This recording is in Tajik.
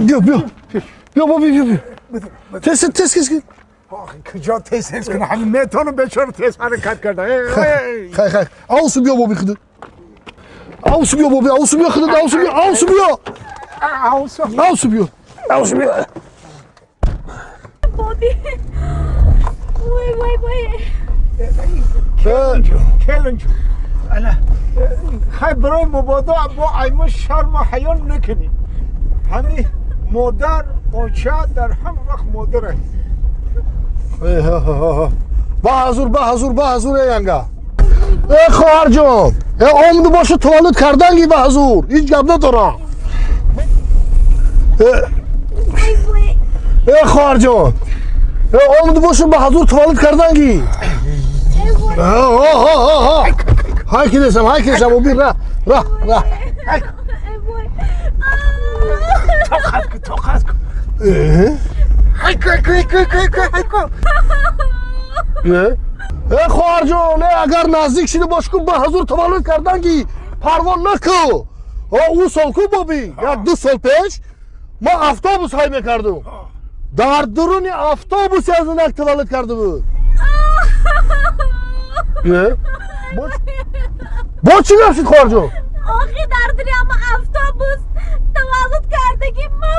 Биё, биё, биё, боби, биё, биё, тез, тез, тез. Куҷо тез тез кунам? Ҳамин метонам, бечора тез ҳаракат карда. Хай, хай, авсу биё, боби, худат авсу биё, боби, авсу биё, худат авсу биё, авсу биё. Авсу. Авсу биё, авсу биё. Боби, вой, вой, вой! Келинҷо ана, хай, барои мубодо бо аймо шарму ҳаё накунӣ. Ҳами модар, оча дар ҳама вақт модар аст. Ба ҳазур, ба ҳазур, ба ҳазур, э янга, э хоҳарҷон, э омаду бошу, таваллуд карданги, ба ҳазур, ҳеҷ гап надорам. Вой, вой! Э хоҳарҷон, э омаду бошу, ба ҳазур, таваллуд карданги. Э, вой! Ҳай кидесам, ҳай кидесам, оби, ра, ра, ра. Э, вой! Тоқат кун, тоқат кун. Ҳай ку, ку, ку, ку, ку, ҳай ку. Э хоҳарҷон, э агар наздик шида бош ку, ба ҳазур, таваллуд карданги, парво наку. Ӯ сол ку, боби, як ду сол пеш ма автобус ҳай мекардум, дар дуруни автобусе аз инак таваллуд карда буд. Бо чӣ гап шуд, хоҳарҷон? Охи, дар дуряма автобус таваллуд кардагӣ ма.